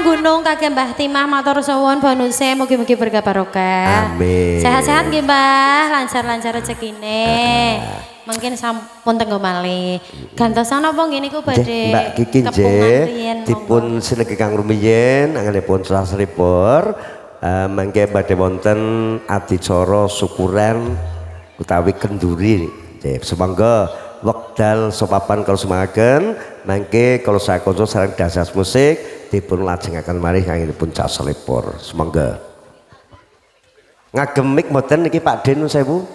Gunung kagem Mbah Timah matur suwun bonuse mugi-mugi berkah barokah. Amin. Sehat-sehat nggih Mbah, lancar-lancar rezekine. Mungkin sampun tenggo malih. Gantosan napa nggih niku badhe Nggih, Mbak Kiki kepungan nggih riyen, dipun monggo. sinegi kang rumiyin anggenipun Selipur mangke badhe wonten adicara syukuran utawi kenduri nggih. Sumangga wekdal sopapan kalau sumanggaken mangke kalau saya konco sareng dasar musik dipun lajengaken malih anggenipun Cak Selipur. Sumangga. Ngagem mik mboten niki Pak Den sewu?